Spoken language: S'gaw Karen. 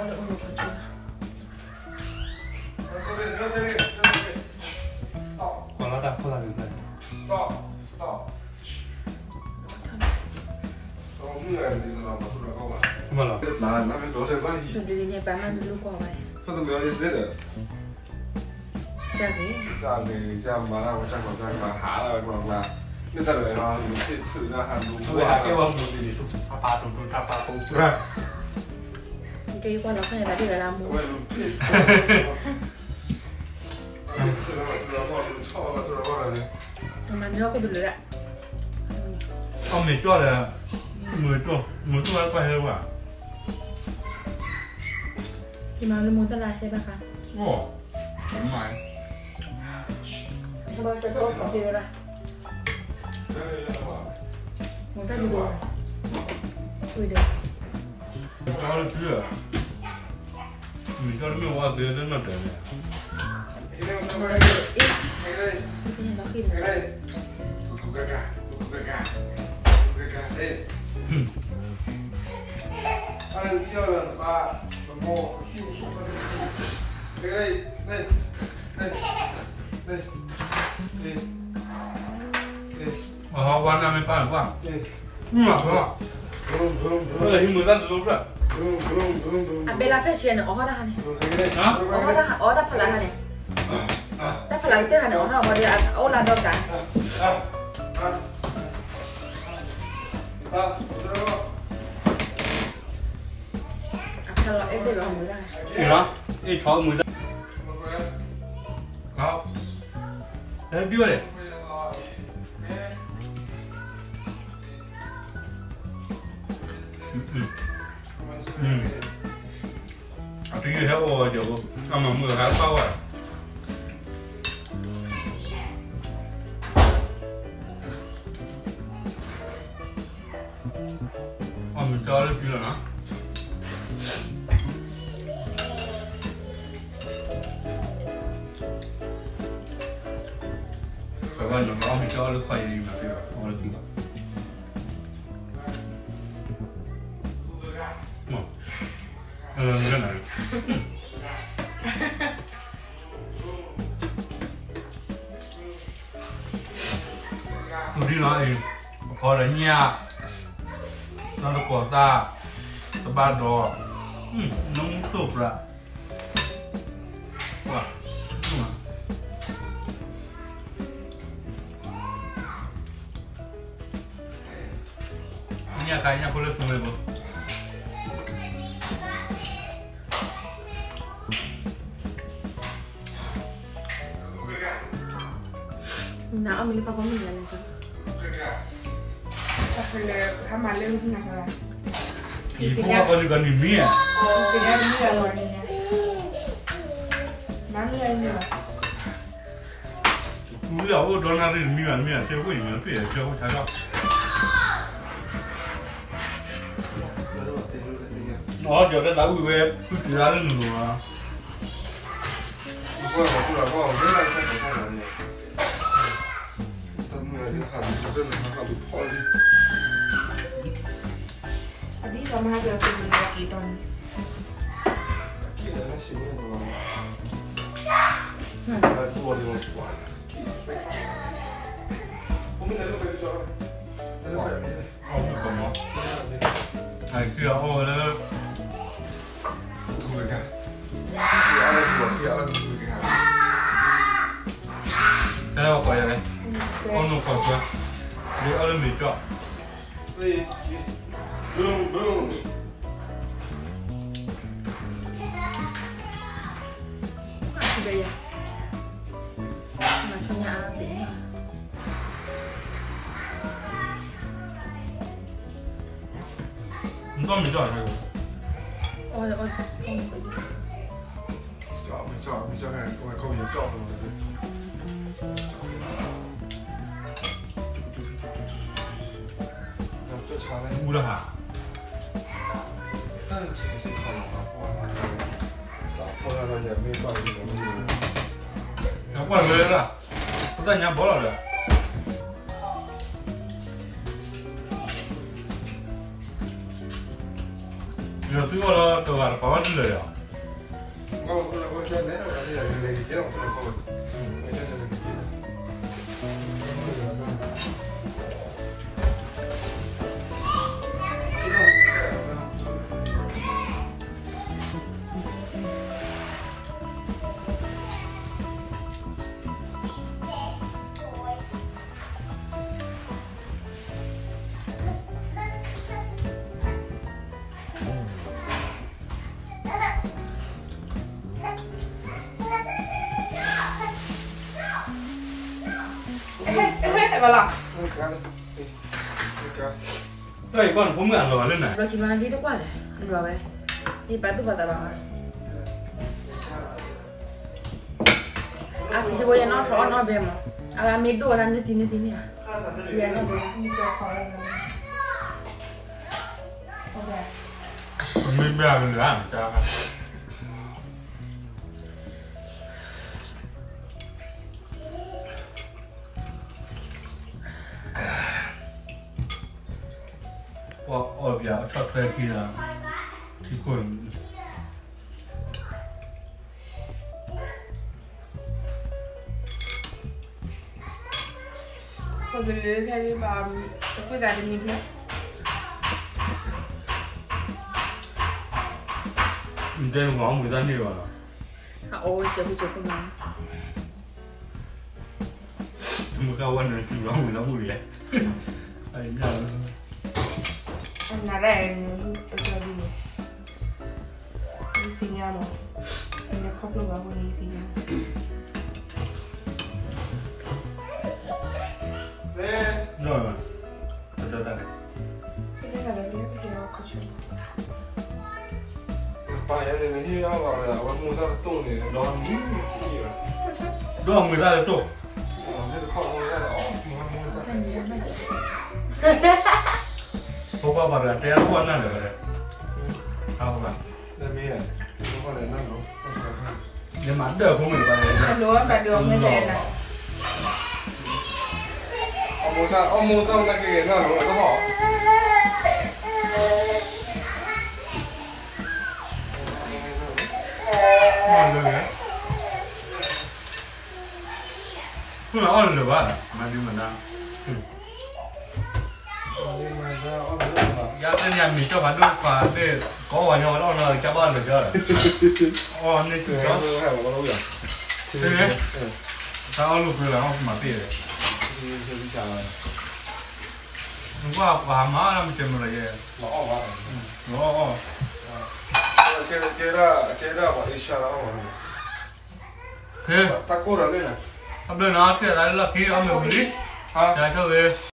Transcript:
ကွၢ်လီၤတၢ်ခိၣ်လၢ်န့ၣ် မ့ၢ်လီၤ ဒ်န့ၣ် ပၢ်မၢ်တလိၣ်ကွၢ်ဝဲ ကၢ်က့ၤ ကၢ်က့ၤ ကၢ်မၤတၢ်ဝဲ ကၢ်ကီကၢ်ကီ ဟးလၢဝဲကျီကျါ မ့ၢ်တၢ်တဝဲဟီ လူၤထံၣ်ထုးလၢဟးလူၤ ဝဲဟးကဲဝဲမူၤဒ်န့ၣ် တၢ်ပာ်တူၤတူၤ တၢ်ပာ်ပိဆူၣ် ကဲယကွၢ်လီၤဖဲန့ၣ် တၢ်ဒ်ဝဲဒၣ်မူၤ ဝဲလူၤထံၣ် မၤန့ၢ်အီၣ်ခိၣ်တလၢာ်ဒၣ် အီၣ်မ့ၤကၠီဒီး မုာ်တိၢ် မုာ်တိၢ်ဝဲကွၢ်ဟဲဝဲ ယမၤလၢမုာ်တၢ်လၢဟဲဘၣ်ခါ အိၣ် မၤ ဟဲဘၣ်ကၠီကၠီအိၣ်ဖးတ့ၢ်ဝဲဒၣ် မုာ်တၢ်ဒ်ဝဲ ဝံၤဒီး ကၠီလၢဖု မ့ၢ်ကၠီတမ့ၢ်ဝဲသ့လၢနီၢ်တၢၤန့ၣ် အဝဲနၤမ့ၢ်ပၢ်န့ၣ်ကွၢ် မုာ်မး ဟံးမုာ်တၢ်တလိၣ်ဖျၢၣ် အဘဲလၢဖျၢၣ်ဆံန့ၣ် အီၣ်တၢ်ဟါန့ၣ် အီၣ်တၢ်ဖးလၢ်ဟါန့ၣ် တၢ်ဖးလၢ်ကတၢၢ်ဟါန့ၣ် အီၣ်ထီၣ်ဘီဒီး အအိၣ်လၢဒီကး အဖးလီၤအဲၣ်ဒိၣ်လီၤမုာ်တၢ် အ့ၣ်လီၤ အ့ၣ်ထီၣ်မုာ်တၢ် ဟဲဒုးဝဲလဲၣ် အတယုၢ်ဟဲအိၣ်ဝဲကၠီဖိ အမၤမုာ်ဟးပာ်ဝဲ အီၣ်မ့ၤကၠီလၢဖံလီၤနီၤ ပဝဲနီၤ အီၣ်မ့ၤကၠီလၢခီယံၤယံၤမၤဖံဘၣ် အီၣ်လၢဖံဘၣ် မ့ၢ် အလၢနၤ သူၣ်ဒံလီၤအံၤ ပဖီဒီးညၣ် နီၢ်တကိးသၣ် တဘၣ်ဒီး နမူသိၣ်ပြး ကွၢ် ညၣ်ခါညၣ်ဖိလၢသူဝဲဘိ နအီၣ်မ့ၤလၢပှၤပိာ်မုၣ်လဲၣ်လဲၣ် တၢ်ဖဲလဲၣ် ဟါမၤလၢနၤလီၤ ယဖိဘၣ်ကီၤနံၤကီၤနံၤမံၤဧါ မၤမံၤ ဝံၤလၢအအိၣ်ဒီနၣ်ရံၣ်တမံၤဘၣ်တမံၤဘၣ် တဲဝဲအံၤမ့ၢ်ပ့ၢ်အကၢအိၣ်ဆါထီၣ် အီၣ်ဒီးတၢ်သးဝံၣ်ဝဲ ဖုတံၤရၣ်လၢနုာ်လီၤ ဒ်သိးမဟါကက့ၤတီန့ၣ် အီၣ်မ့ၤကမီၤ အခံအီၣ်ဝဲလၢ တၢ်လၢပှၤကိးယၤလဲၣ် အီၣ်နိၣ်ကွၢ်ဆွဲ ဒ်အီၣ်လၢမ့ၤကၠီ နတမ့ၢ်ကၠီၣ်လဲၣ် ကၠီၣ် မ့ၢ်ကၠီၣ် မ့ၢ်ကၠီၣ် ဟဲ ဝဲခီၣ်ဝဲကၠီၣ်လီၤ မူလၢဟး နကွၢ်ဝဲဒၣ် ပတၢ်ညါဘီလီၤဒီး ဒီးသုဂီၢ်လီၤတဂၤတပာ်ဘၣ်ဒုလၢာ်ဒီး ဘၣ်လီၤ. ဒီးယကွၢ်နဖိမုၣ်အလီၤလၢနၤ ဘျီခံမၤဒ်တကွၢ်လဲၣ် ဘျီဝဲ ယပာ်သူၣ်ပာ်သးဘၣ်မး အထံၣ်ဝဲယနီၣ်ထီၣ်အီၣ်နီၣ်ဘဲမး အမ့ၢ်ဒိၣ်ဝဲဒၣ်နုၢ်သံနုၢ်သံန့ၣ်ဧါ ထံၣ်ယနီၣ်ဘဲ မ့ၢ်ဘၣ်လၢ ပှၤအီၣ်ဘၣ်အထီၣ်ထွဲခံဒီး ထံခိၣ်န့ၣ် ပကလဲၤခဲဒံးဘၣ် တကွံာ်သးတမံၤဖျၢၣ် နတဲနကွၢ်မုာ်တၢ်န့ၢ်ဘၣ်လီၤ အအိၣ်ဝဲကၠိခိၣ်ကၠိခိၣ်မး မုၢ်ဃၢ်ဝဲန့ၣ် စူၤလီၤမုာ်လီၤမုာ်လဲၣ် အညၣ်လီၤ အနၤဒၣ်အဲၣ်နုၢ် ပကဒ်န့ၣ် ယသ့ၣ်ညါလီၤ နခီဖျိဘၣ်အဃိန့ၣ် ယသ့ၣ်ညါ ဒီး ပစၢတၢ် ပကဲသးလၢပကဲခီဆၢ ပာ်ယၤန့ၣ် နဟ့ၣ်အီၣ်လီၤဒီး အဝဲမူတၢ်တတိၢ်န့ၣ် ဒီးမူ ဒီးမူတၢ်တတိၢ် ဖိခွါပှၤတဂၤတဲအခိၣ်အနၢ်လၢာ်ဝဲလဲၣ် ဟါဖိခွါ ယမၤဒၢၣ်ဖိမုၣ်တပၤန့ၣ် အလိၤဘၣ်ဒုးအီၣ်မ့ၢ်လဲၣ်နၤ အမိၢ်တၢ် အမိၢ်တၢ်နာ်က့ၤက့ၤနၢ်လိၤတဟီၣ် အီၣ်လၢာ် ခိၣ်လီၤအီၣ်လၢာ်ဘၣ် မၤဒုးမၤဒါ ယတဲညါမ့ၢ်ကၠီဖးဒိၣ်ပှၤသ့ၣ် ကိးဝဲညီဝဲလီၤနီၤ ကၢ်ဘၣ်လၢာ်ကၠီ အီၣ်န့ၢ်ကၠီ တၢ်အီၣ်လိာ်ကွဲလီၤ မၤသ့ၣ် နကွၢ်ပှၤမၤလၢမ့ၢ်တဲမ့ၢ်လီၤယဲ လီၤအီၣ်ဘၣ် လီၤအီၣ် ကဲဒၣ် ကဲဒၣ်ပှၤအ့ရှါလီၤအီၣ်ဘၣ် ဖဲ တၢ်ကိၢ်ဒီးလၢနၤ အဘျီနီၤ ထံၣ်သးလၢလီၢ်ခံ အီၣ်မ့ၢ်ဝံၤလံ တၢ်ဆိၣ်ဂ့ၤ